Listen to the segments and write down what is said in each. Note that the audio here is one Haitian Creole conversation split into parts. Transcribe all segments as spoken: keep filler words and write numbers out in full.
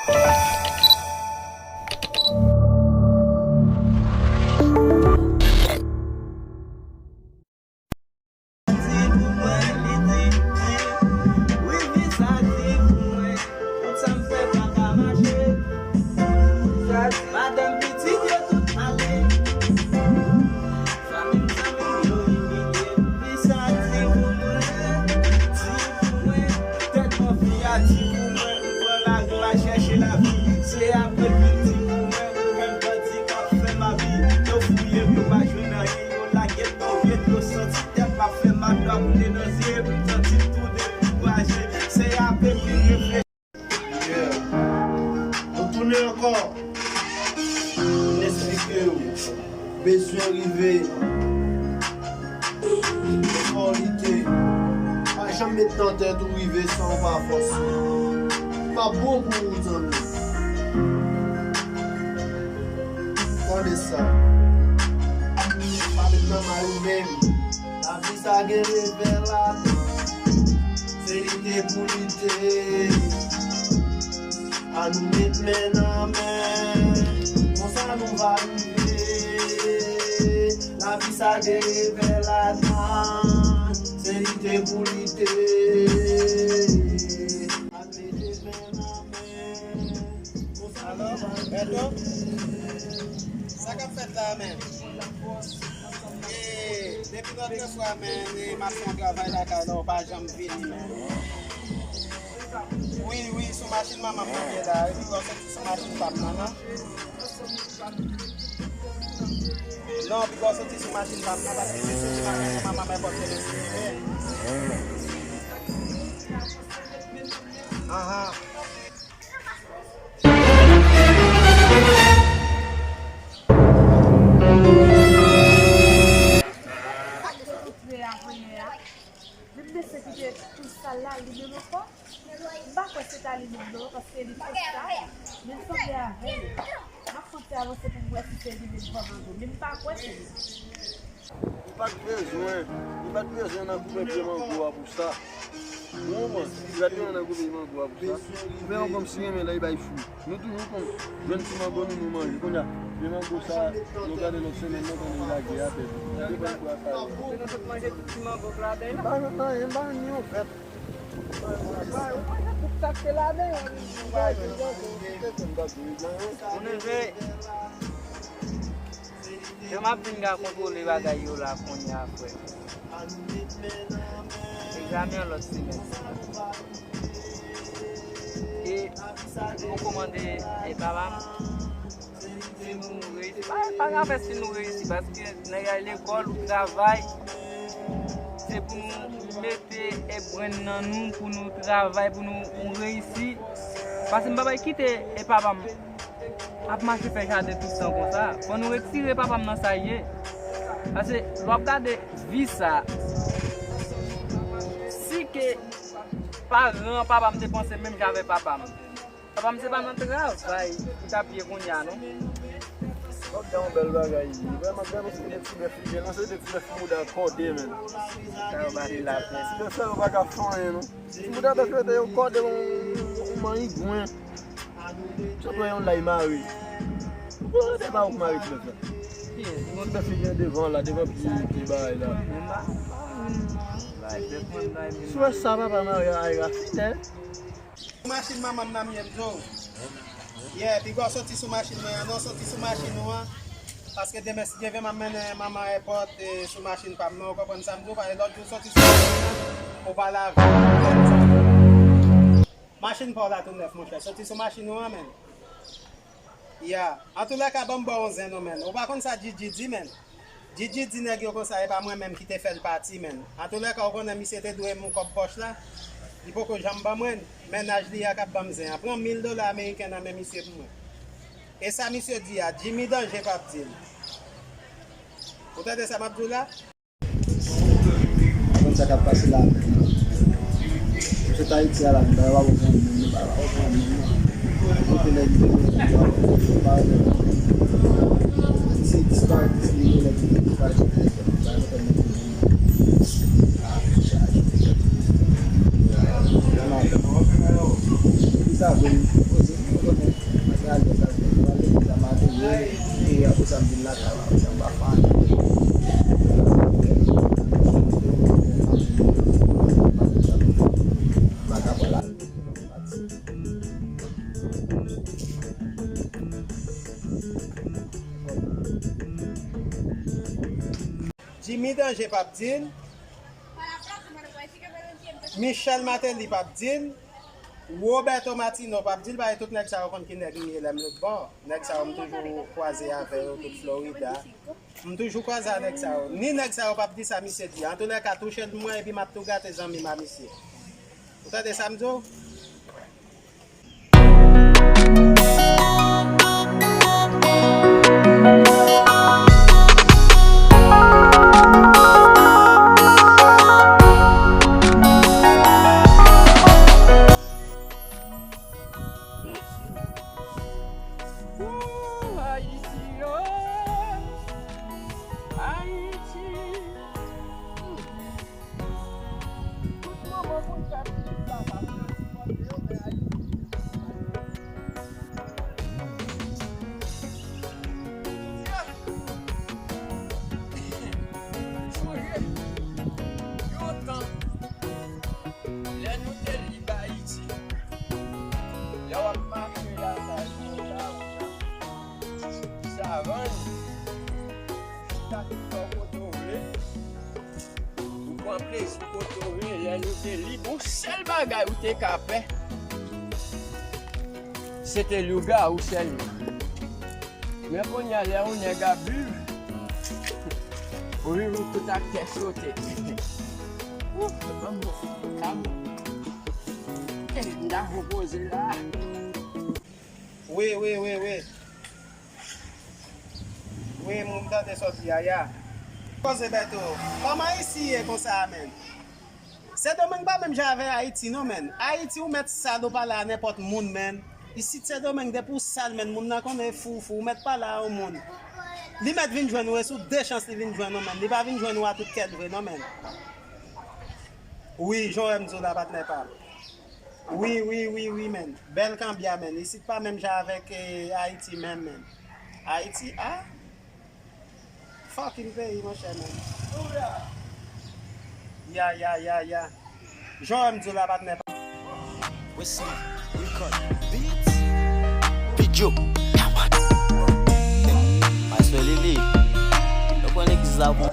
Di pou mwen, li di, di. Wi, visa, di pou mwen. Tout sa m fè pa ka mache. Madanm pitit yo tout ale. Fanmi m, zanmi m yo imilye. Visa, di pou mwen, di pou mwen. Tèt mwen fi a di pou mwen. M pran lari m al chèche lavi. Se apre l vin di pou mwen. Menm bandi k ap fè m abi. Yo fouye m, yo pa jwenn anyen. Yo lage m nan vye dlo santi. Tèt m ap fè m mal, dwa koule nan zye m, m santi m tou dekouraje. Se apre m vin reflechi. Yeah. Nou tounen ankò. N eksplike yo. Bezwen rive. Fò lite. Pa janm met nan tèt ou rive san w pa fòse. Pa bon pou ou, zanmi. Tande sa. Pa met nan may ou menm. Lavi sa gen revè ladan. Se lite pou lite. Ann met men nan men. Konsa nou va rive. Lavi sa gen revè ladan. Se lite pou lite. Ann met men nan men. Alò, Bèto, sa k ap fèt la menm? E, depi lòt fwa, men, e, m ap fè yon travay lakay la, ou pa janm vini, men. Wi, wi, sou machin manman m nan m ye la, epi w soti sou machin pa m nan, non? Non, epi w soti sou machin pa m nan, paske se soti machin manman m nan m ap fè mesye. Ahan. Sa ki sot tou pre a kounye a? Depi mesye kite tou sal la, li menm ankò. M pa kwè se ta li menm non, paske li twò sal. Men m sanble avè l. M ap konte avanse pou m wè si se li menm vrèman vre. Men m pa kwè se li. Li pa t bezwen, li pa t bezwen nan goumen pye mango a pou sa. Ou konprann? Li pa t bezwen nan goumen pye mango a pou sa. Men yon kòmsi renmen lè li bay fwi. Nou toujou konn jwenn ti mango nou, nou manje. Kounye a, pye mango sa, nou gade lòt semèn nan, konnen li lage atè. Li pa t bwè atè. Se nou sot manje tout ti mango k ladan la. M pa jwenn anyen, m pa jwenn ni yon vèt. Ou manje tout sa k te ladan yo. Ou pa jwenn. Ou neve. Jan m ap vin ka kontwole bagay yo la kounye a, frè. Egzamen an lòt semèn. E m rekomande e papa m, si nou reyisi, pa, pa afè si nou reyisi, paske nèg al lekòl, ou travay, se pou nou mete e brenn nan nou, pou nou travay, pou nou reyisi. Paske m pa bay kite e papa m ap mache fè jaden tout tan konsa. Fò nou retire papa m nan sa l ye. Paske lè w ap gade vi sa, si ke paran papa m te panse menm jan avèk papa m, papa m se pa nan travay li t ap ye kounye a non. W ap gade yon bèl bagay. Vrèman, vrèman, se de ti bèf li gen lan, se de ti bèf mouda kòde, menn. Sa yo ba li lapè. Ti bèf sa yo pa ka fè anyen non. Ti mouda bèf yo te yo kòde yon, yon, yon manyigwen. Sot wè yon lay mare. Ou konn se pa ou k mare ti bèf la. Ti bèf li gen devan la, devan pye, pye bagay la. Si w wè sa papa mare a, ay rafinè. Machin manman m nan m ye m di w. Yeah, piga w soti sou machin mwen an, non, soti sou machin ou an. Paske demen, si Dye vle, m ap mennen manman èpòt, e, sou machin pa m nan, ou konprann sa m di w, paske lòt jou soti sou machin nan, ou pa lave. Machin pa w la tou nèf, monchè. Soti sou machin ou an, menn. Ya. Antoulèka, ban m ba w yon zen non, menn. Ou pa konn sa Djidji di, menn. Djidji di nèg yo konsa, e pa mwen menm ki te fè l pati, menn. Antoulèka, ou konnen misye te dwe m yon kòb pòch la. Li poko janm ban mwen l. Mennaj li a k ap ban m zen an. Pran mil dola ameriken nan men misye pou mwen. E sa misye di a, Jimmy Danje p ap di l. Ou tande sa m ap di w la? Ou konn sa k ap pase la menm. Misye t Ayiti a la, nou pa wè okenn moun, nou pa wè okenn moun non. Kote nèg yo, nou pa wè okenn moun. Si se disparate, si yo nèg yo disparate, nou pa wè okenn moun. Ah, mesye a jete tèt. Depi sa vre, poze, poze. Jimmy Danje p ap di l. Michel Martelly p ap di l. Roberto Martino p ap di l, paske tout nèg sa yo konn ki nèg m ye lè m lòt bò. Nèg sa yo m toujou kwaze avè yo tout Florida. M toujou kwaze a nèg sa yo. Ni nèg sa yo p ap di sa misye di. Antoulèka, touche l mwen epi m ap tou gate zanmi m a misye. Ou tande sa m di w? Ooh, Ayiti, oh, Ayiti. Tout manman konn sa ki sa pa fè sipòte yo, men Ayiti. Sonje yon tan, lè nou te lib Ayiti, lè w ap mache lakay ou, la ou nan savann, ou chita tout bò kote w vle. Ou pran plezi kote w vle, lè nou te lib, yon sèl bagay ou te ka pè, se te lougawou sèlman. Men kounye a, lè yon nèg ap viv, ou viv ou tout ak kè sote. Ouf, ban m, ban m. Eh, m ta fon poze la. Wi, wi, wi, wi. Wi, m tande sa w di a, ya. Koze Bèto, kòman isi ye konsa a, menn? Sendomeng pa menm jan avè Ayiti, non, menn. Ayiti, ou mèt sal ou pale a nenpòt moun, menn. Isit Sendomeng, depi w sal, menn, moun nan konnen e fou, fou, ou mèt pale a yon moun. Li mèt vin jwenn ou, e sou de chans li vin jwenn ou, menn. Li pa vin jwenn ou a tout kè l vre, non, menn. Wi, jan w wè m di w la, patnè pa m. Wi, wi, wi, wi, menn. Bèl kanbya, menn. Isit pa menm jan avèk, eh, Ayiti menm, menn. Ayiti, ah? Fucking peyi, monchè, menn. Ya, ya, ya, ya. Jan w wè m di w la, patnè. Wesley Record Beats. Pidjo. Maestro Lili. Nou konn legliz la bon.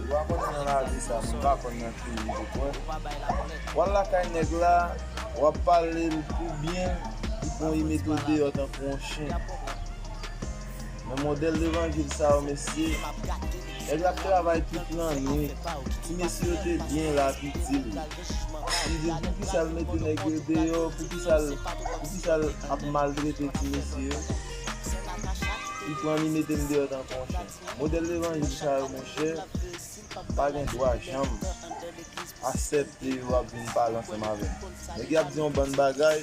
Ou pa konnen nan lavi sa, m pa konn nan ki li te kwè. W al lakay nèg la, w ap pale l tou byen, li pran li mete w deyò tankou yon chen. Men modèl levanjil sa yo, mesye, nèg la ap travay tout lannwit. Ti mesye yo te byen la, ap itil. Li di l, poukisa l mete nèg yo deyò, poukisa l, poukisa l ap maltrete ti mesye yo. Li pran li mete m deyò tankou yon chen. Modèl levanjil sa yo, monchè, pa gen dwa janm aksepte yo ap vin pale ansanm avè m. Nèg y ap di yon bann bagay,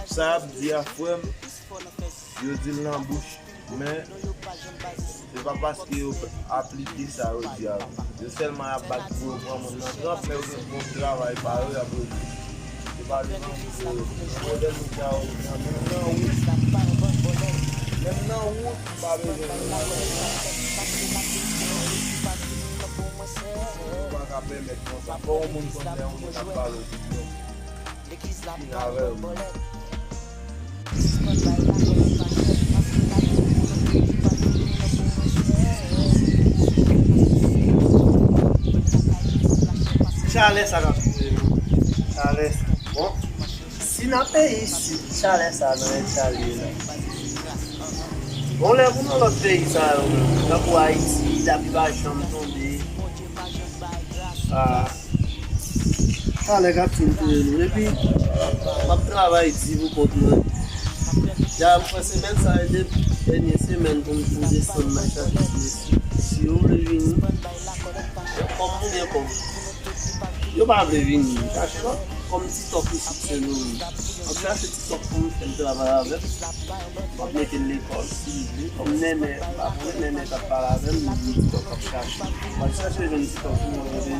sa y ap di a, frè m, yo di l nan bouch, men se pa paske yo aplike sa yo di a. Yo sèlman ap bat pou yo pran moun nan tranp, men yo gen pwòp travay pa yo y ap regle. Se pa levanjil yo. Modèl nèg sa yo, menm nan wout, menm nan wout, ou pa bezwen. Ou pa ka pèmèt konsa. Fò yon moun konn lè yon moun ap pale w. Fin avè w. Chalè sa k ap touye nou. Chalè sa. Bon. Si nan peyi isit, chalè sa nan Estali la. Bon, lè pou nan lòt peyi sa yo menm, tankou Ayiti, lapli pa janm tonbe. Ah, chalè k ap fin touye nou. Epi, m ap travay di pou kont mwen. Ya, m fè semèn sa, e de dènye semèn pou m, pou m desann nan chache ti mesye. Si yo vle vini, kòm moun gen kòm. Yo pa vle vini. Chache lòt kòm TikTok isit Sendomeng. M ap chache TikTok pou m fè l travay avè m. M ap mete l lekòl, si li vle. Kòm Nènè, m pa konnen Nènè k ap pale avè m, li di TikTok ap chache. M ap chache jwenn TikTok pou mwen, bebe.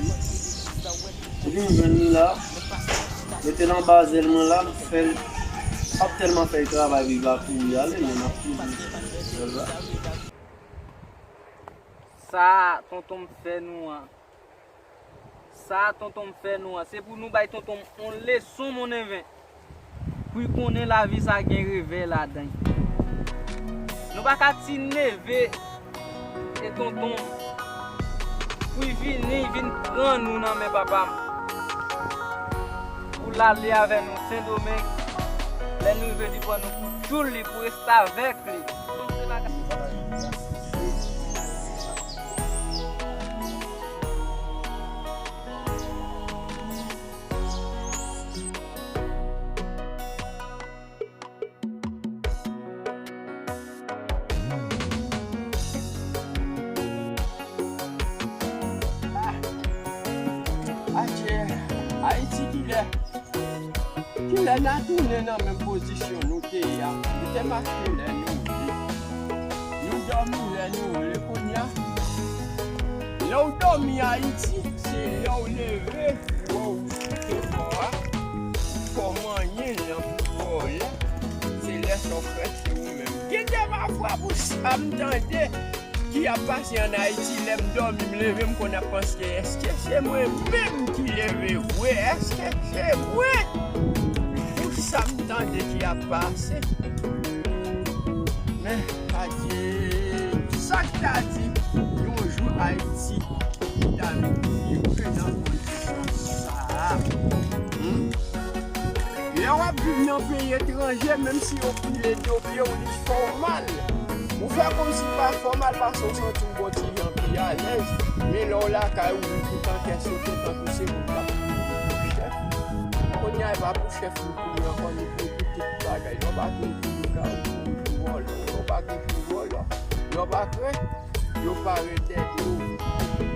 Epi m jwenn li la, mete l anba zèl mwen la, m fè l, m ap tèlman fè l travay, li va kouri ale, men m ap toujou fè l la. Sa tonton m fè nou an. Sa tonton m fè nou an. Se pou nou bay tonton m yon leson, mon neveu. Pou l konnen lavi sa gen revè ladan l. Nou pa ka ti neve e tonton m pou l vini, vin pran nou nan men papa m. Pou l ale avè nou Sendomeng. Lè nou rive, li pran nou pou tchoul li, pou reste avèk li. Adje, Ayiti kilè? Kilè n a tounen nan menm pozisyon nou te ye a? Nou te mache lè nou vle. Nou dòmi lè nou vle. Kounye a, lè w dòmi Ayiti, se lè w leve, ou wè w kite kò a, kò manyen, lè w vòlè, se lè sa w fè, se ou menm. Gen de pafwa pou sa m tande ki ap pase ann Ayiti, lè m dòmi, m leve, m konn ap panse, èske se mwen menm ki leve vre? Èske se mwen? Pou sa m tande ki ap pase. Men, adje, sa k ta di, yon jou Ayiti ta vin rive nan kondisyon sa a? Hmm? Lè w ap viv nan peyi etranje, menm si yo koule do pye w, li fè w mal. Ou fè kòmsi l pa fè w mal paske w santi w bò ti jan pi alèz. Men lè w lakay ou, ou tout an kè sote tankou se ou k ap chèf. Kounye a, e pa pou chèf li kouri ankò, li kouri pou tout bagay. Lè w pa gen pou vòlò, lè w pa gen pou vòlò, lè w pa kre, yo pare dèyè w.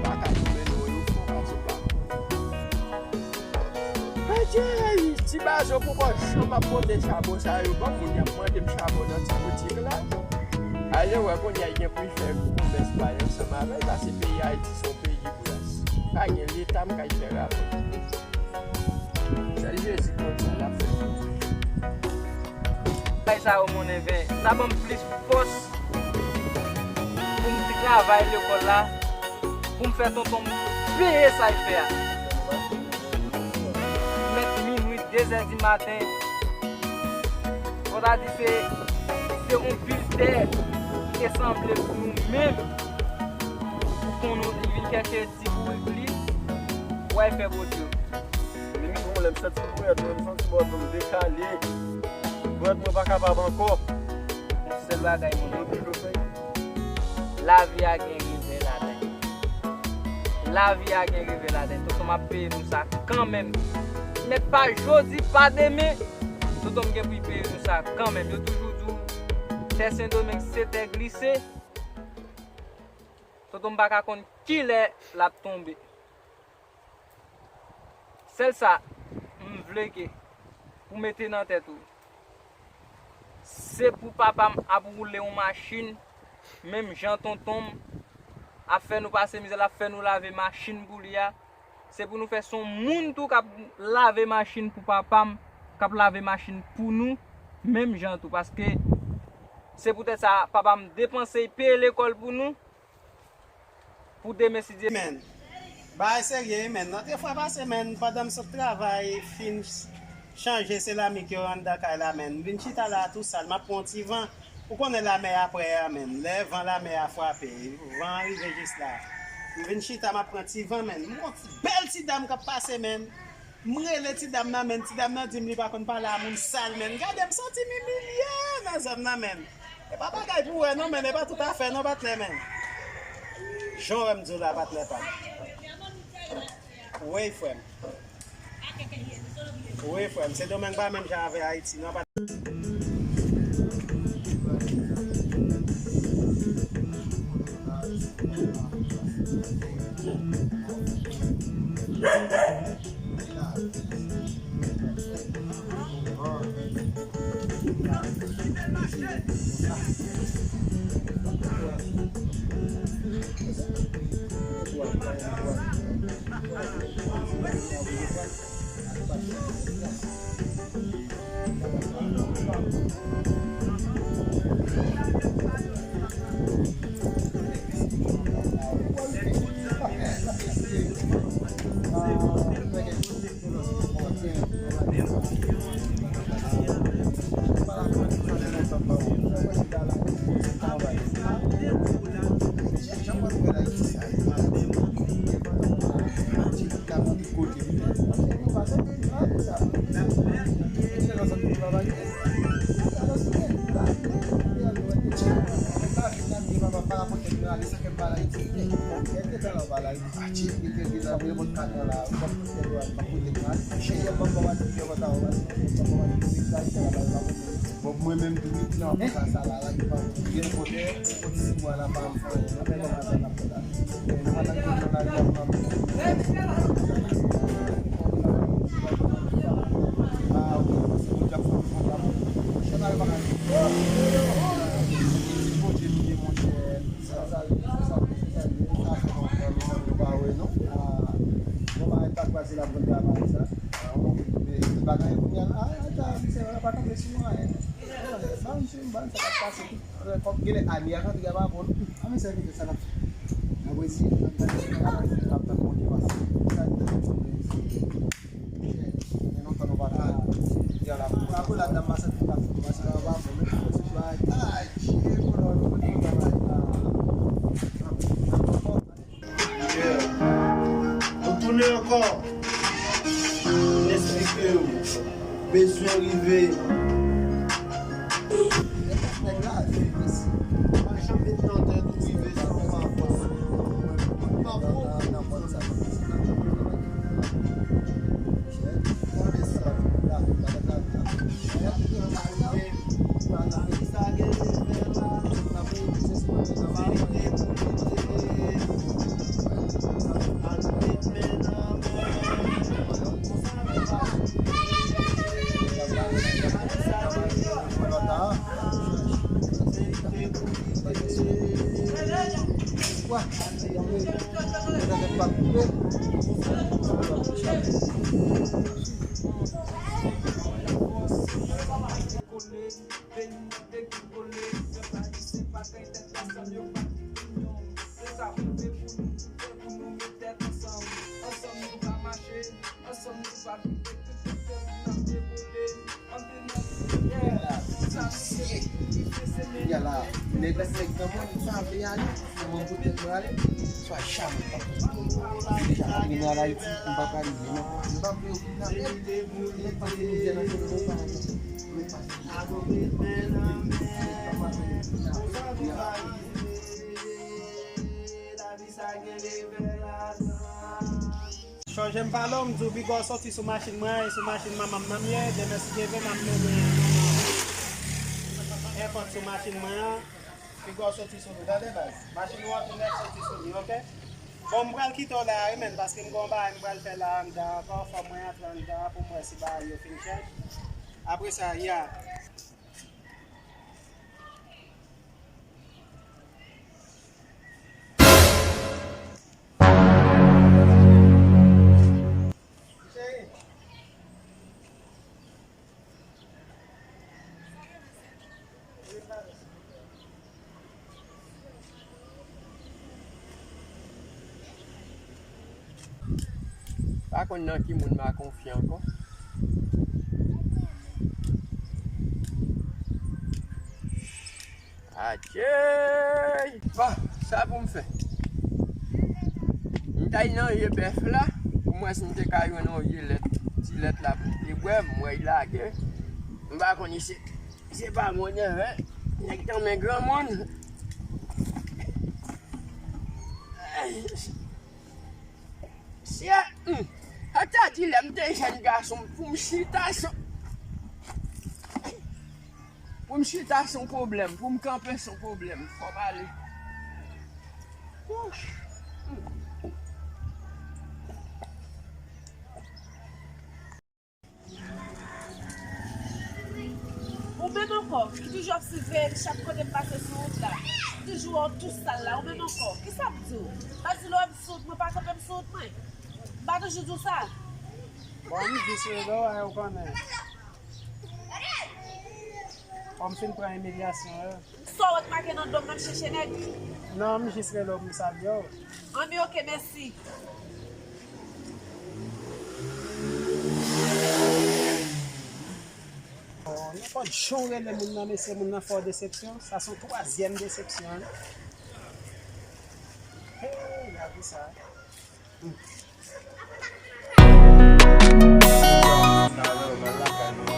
Pa ka tounen non yo fò paske w pa konn. Adje, ti bazo, poukò janm ap pote chabon sa yo ban m? Moun y ap mande m chabon nan ti boutik la. Ale wè, kounye a, gen pou l fè konmès bay ansanm avè l, paske peyi Ayiti se yon peyi bras. Pa gen leta m kay fè rapò. Sèl Jezi konn sa l ap fè. Bay sa yo, mon neveu, sa ban m plis fòs pou m travay lekòl la, pou m fè tonton m peye sa l fè a. Mèt minwi, de zè di maten, fò ta di se, se yon pil tè ki te sanble pou nou menm, pou konn li vin chèche ti bourik li, w al fè bòdyo. Depi yon lè m santi m prèt, mwen m santi bòdyo m dekale. Brèd mwen pa kapab ankò. Yon sèl bagay, mon neveu. Lavi a gen revè ladan l. Lavi a gen revè ladan l. Tonton m ap peye nou sa kanmenm. Mèt pa jodi, pa demen. Tonton m gen pou l peye nou sa kanmenm. Yo toujou di w, tè Sendomeng se tè glise. Tonton m pa ka konn kilè l ap tonbe. Sèl sa m vle ke pou mete nan tèt ou, se pou papa m ap woule yon machin, menm jan tonton m ap fè nou pase mizè, l ap fè nou lave machin pou li a. Se pou nou fè se yon moun tou k ap lave machin pou papa m, k ap lave machin pou nou, menm jan tou. Paske se poutèt sa, papa m depanse, peye lekòl pou nou. Pou demen, si Dye. Men, bagay serye wi, men. Lòt fwa pase, men, pandan m sot travay, fin chanje seramik yo anndan kay la, men. M vin chita la tou sal, m ap pran yon ti van. Ou konnen lamè a prè a, men. Lè van lamè a frape, van an rive jis la. M vin chita, m ap pran ti van, men. M wè yon ti bèl ti dam k ap pase, men. M rele ti dam nan, men ti dam nan di m li pa konn pale a moun sal, men. Gade, m santi m imilye nan zòn nan, men. E pa bagay pou wè non, men e pa tout afè non, patnè, men. Jan w wè m di w la, patnè pa m. Wi, frè m. Wi, frè m, Sendomeng pa menm jan avè Ayiti non, patnè. Bon, mwen menm tou, wi, nan sa, sa la, la, li pa gen kote, kote si mwen la, pa m fè anyen. Mwen menm, mwen menm, mwen menm. Fòk genlè ane a rantre a pa bon. A men sèvitè sa n ap fè. Nan Brezil, n ap gade, n ap tann Bondye pase. Sa di, men lontan nou pa ka di a la. Akolad la, m pa santi m ka fè, paske la pa bon, men fò se bagay. Ay, Dye, konnen nou konn travay. Nou tounen ankò. N eksplike yo. Bezwen rive. Pa janm met nan tèt ou rive san w pa fòs. Pa bon. Yala, nèg la, nèg nan mwen, li pa vle ale. Nan mwen, pou tèt mwen ale. Swa jamè pa. Deja, mwen al Ayiti, m pa prale non. M pa vle yo kidnape m. Nèg pa vle yo vye nan fè mwen pa. Mwen pa vle. Chonje m pale w, m di w piga w soti sou machin mwen an, e sou machin manman m nan m ye, demen si Dye vle m ap mennen nenpòt sou machin mwen an, piga w soti sou li, tande baz. Machin ou an tou nèf, soti sou li, oke? Bon, m pral kite w la a wi, menn, paske m gen yon bagay m pral fè la anndan ankò, fò mwen antre anndan an pou m wè si bagay yo fin chèch. Apre sa, ya. Pa konn nan ki moun m a konfye ankò. Adyey! Bon, sa pou m fè? M t al nan vye bèf la, pou m wè si m te ka jwenn yon vye lèt, ti lèt la pou m te bwè, m wè l lage. M pa konn si se, se pa mwen, nèg tanmen granmoun. Sye, hmm, sa ta di lè m te jèn gason, pou m chita se, pou m chita se yon pwoblèm, pou m kanpe se yon pwoblèm, fò m ale. Wouch. Hmm. Ou menm ankò, ki toujou ap siveye m chak kote m pase sou wout la. M toujou wè w tou sal la, ou menm ankò. Kisa m di w? Bazilo, m sou wout mwen, pa kanpe m sou wout mwen. M pa toujou di w sa? Bon, m jis rele w, e ou konnen. Kòm fin pran imilyasyon yo. Sa w wè k make nan do m nan, m chèche nèg? Non, m jis rele w pou m salye w. Anben, oke, mèsi. Nenpòt jan w rele moun nan, mesye, moun nan fè w desepsyon. Sa se yon twazyèm desepsyon, wi. Hey, gade sa. Hmm. Talè, nan lakay nou,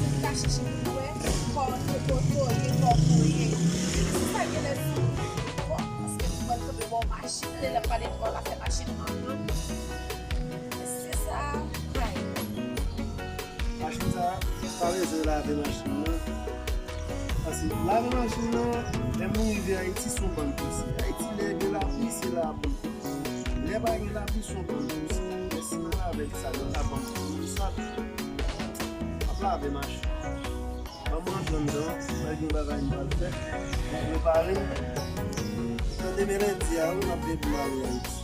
Li ka chèche pou l wè kòman l te kotoye, kòman l ye. Se sa genlè sou bon, paske li pral kanpe bò machin, lè l ap pale de bò l ap fè machin antann. Se sa, kay. Machin sa, pa bezwen lave machin nan. Paske lave machin nan, lè moun rive Ayiti, se yon bann pousè. Ayiti, lè gen lapli, se la pou l. Lè pa gen lapli, se yon bann pousè. Men si nan lave l sa, yo ka ban m moun sòt. M ap lave machin. Ban m rantre anndan, mwen gen bagay m pral fè. Mwen prepare m. Nan demen lendi a, wi, m ap gen pou m ale Ayiti.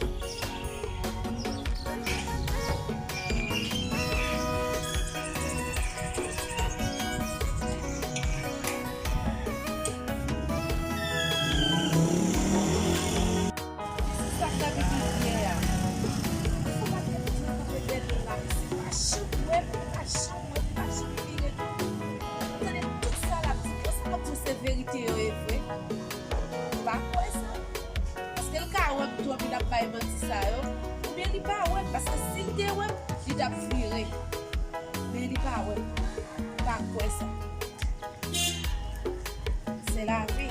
Sa k ap rive yè a. Fò pa gen moun nan kanpe dèyè l la, misye pa janm wè m, li pa janm wè m, li pa janm vire. Tande tout sa l ap di. Tout sa l ap di se verite yo ye vre. M pa kwè sa. Paske l ka wè m tou, anpi l ap bay manti sa yo. Oubyen li pa wè m, paske si l te wè m, li t ap vire. Men li pa wè m. M pa kwè sa. Se lavi.